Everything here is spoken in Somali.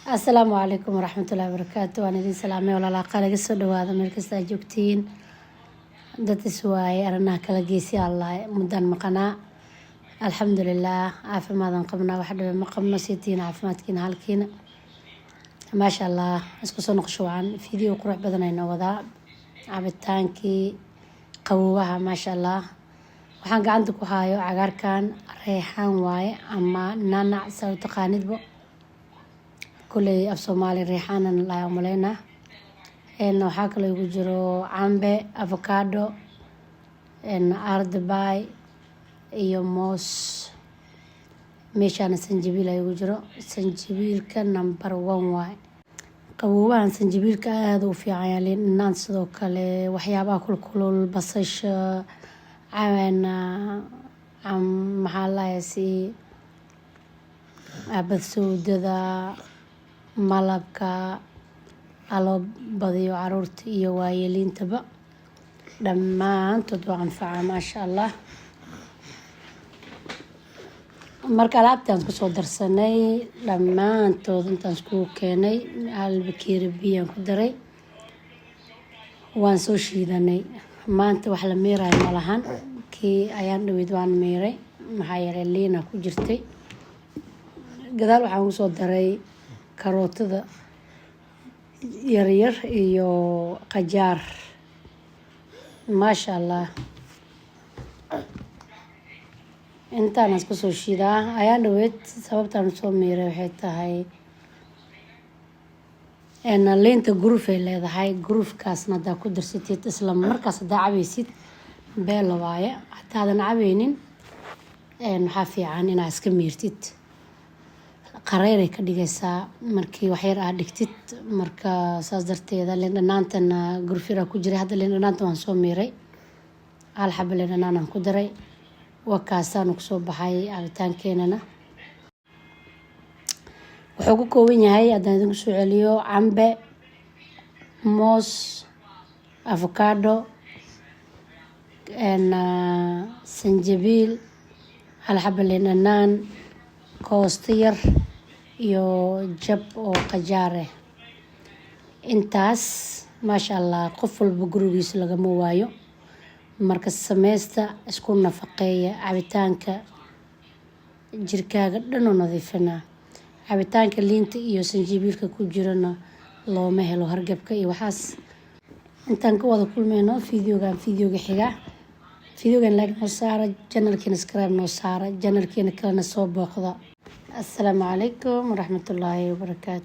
Asalaamu calaykum waraxmatullahi wabarakaatu. Waan idin salaamay, walaalaaqa. Laga soo dhawaada meel kasta aad joogtiin. Dad iswaayay arinaha kala geysi. Allah, muddaan maqanaa. Alxamdulilah, caafimaadan qabnaa, wax dhibe ma qabno. Siitiin caafimaadkiina halkiina, maasha Allah. Isku soo noqosho wacan. Video qurux badan aynoo wadaa, cabitaankii qaboobaha, maasha Allah. Waxaan gacanta ku hayo cagaarkan reexaan waaye ama nanac, saa u taqaanidbo. Kuley af Soomaali reexaanan lahaa umaleynaa. Waxaa kaloo igu jiro cambe, avocado, ardabay iyo moos. Meeshaana sanjabiil ay igu jiro. Sanjabiilka number one waaye qaboobahan. Sanjabiilka aada u fiican yahay, liin dhanaan sidoo kale, waxyaabaha kulkulul, basasha, maxaa lahaysi, badsowdada, malabka aloo badiyo. Caruurta iyo waayeliintaba dhammaantood waa anfaca, maasha Allah. Marka alaabtaan isku soo darsanay dhammaantood, intaan iskugu keenay, hal bakeeri biyaan ku daray, waan soo shiidanay. Maanta wax la miirayo malahan. Kii ayaan dhaweyd waan miiray, maxaa yeelay liina ku jirtay. Gadaal waxaan kusoo daray karootada yaryar iyo qajaar, maasha Allah. Intaan isku soo shiidaa. Ayaan dhaweyd sababtaan usoo miiray waxay tahay liinta guruf ay leedahay. Gurufkaasna haddaa ku darsatid, isla markaas haddaa cabaysid, beela waaye. Haddaadan cabaynin, waxaa fiican inaad iska miirtid. Qareyray ka dhigaysaa markii waxyar aad dhigtid. Marka saas darteeda liin dhanaantana guruf yaraa ku jiray. Hadda liin dhanaanta waan soo miiray, hal xabo liin dhanaan aan ku daray. Waa kaasaanu kusoo baxay. Cabitaankeenana wuxuu ku kooban yahay, haddaan idinku soo celiyo, cambe, moos, avocado, sanjabiil, hal xabo liin dhanaan, koosto yar iyo jab oo qajaar ah. Intaas, maasha Allah, qof walba gurigiisa lagama waayo. Marka sameysta, isku nafaqeeya. Cabitaanka jirkaaga dhan oo nadiifinaa. Cabitaanka liinta iyo sanjabiilka ku jirana looma helo hargabka iyo waxaas. Intaan ka wada kulmayno videogan, videoga xiga, videogan like noo saara, channelkiina subscribe noo saara, channelkiina kalena soo booqda. Assalaamu calaykum waraxmatullaahi wabarakaatu.